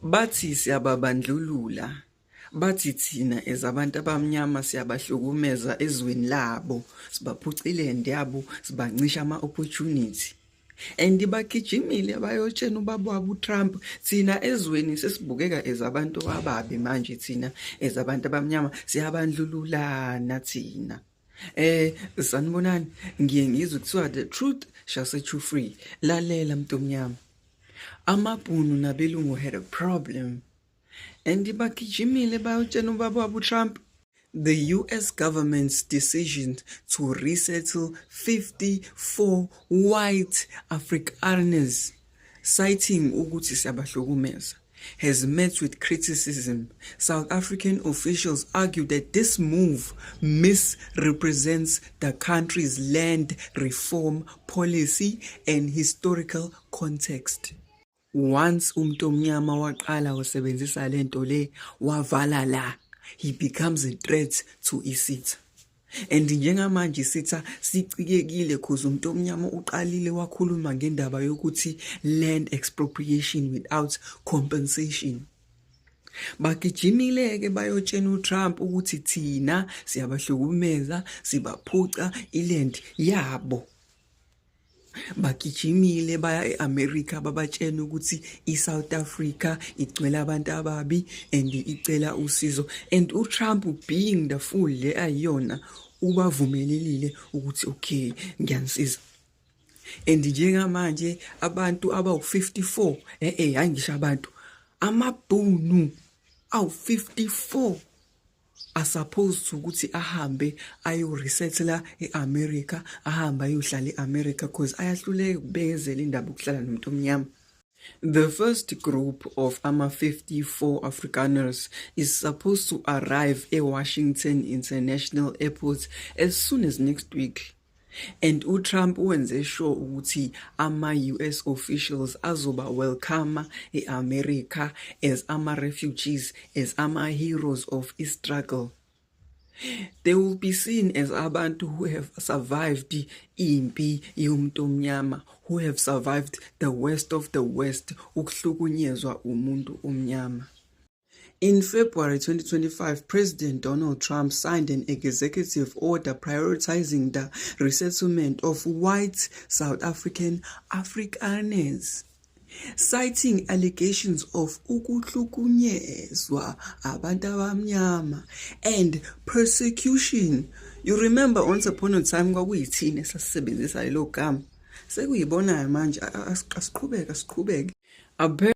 Bathi siyababandlulula, bathi thina as abantu abamnyama siyabahlukumeza ezweni labo, sibaphuca i-land yabo, sibancisha ama-opportunity. And bagijimile bayotshena ubaba wabo uTrump, thina ezweni sesibukeka as abantu ababi manje, thina as abantu abamnyama siyabandlululana thina. Sanibonani, ngiye ngizwe kuthiwa the truth shall set you free. Lalela, mntu omnyama. AmaBhunu nabelungu had a problem. And bagijimile bayotshena ubaba wabo uTrump. The US government's decision to resettle 54 white Afrikaners, citing ukuthi siyabahlukumeza, has met with criticism. South African officials argue that this move misrepresents the country's land reform policy and historical context. Once umuntu omnyama waqala wasebenzisa lento le, wavala la, he becomes a threat to isitha. And njengamanje isitha sicikekile 'cause umuntu omnyama uqalile wakhuluma ngendaba yokuthi land expropriation without compensation. Bagijimile ke bayotshena uTrump ukuthi thina siyabahlukumeza, sibaphuca i-land yabo. Bagijimile baya e-America, babatshena ukuthi i-South Africa igcwele abantu ababi and icela usizo, and uTrump, being the fool le ayiyona, ubavumelelile ukuthi okay, ngiyanisiza. And njengamanje abantu abawu-54, hayi, ngisho abantu amabhunu awu-54 are supposed ukuthi ahambe ayo-resettla e-America, ahambe ayohlala e-America 'cause ayahluleka ukubekezela indaba yokuhlala nomuntu omnyama. The first group of ama-54 Afrikaners is supposed to arrive at Washington International Airport as soon as next week. And uTrump wenze sure ukuthi ama-US officials azoba welcome e-America as ama-refugees, as ama-heroes of struggle. They will be seen as abantu who have survived impi yomuntu omnyama, who have survived the worst of the worst, ukuhlukunyezwa umuntu omnyama. In February 2025, President Donald Trump signed an executive order prioritizing the resettlement of white South African Afrikaners, citing allegations of ukuhlukunyezwa abantu abamnyama and persecution. You remember, once upon a time kwakuyithina esasisebenzisa lelo gama. Sekuyibonayo manje, asiqhubeke, asiqhubeke.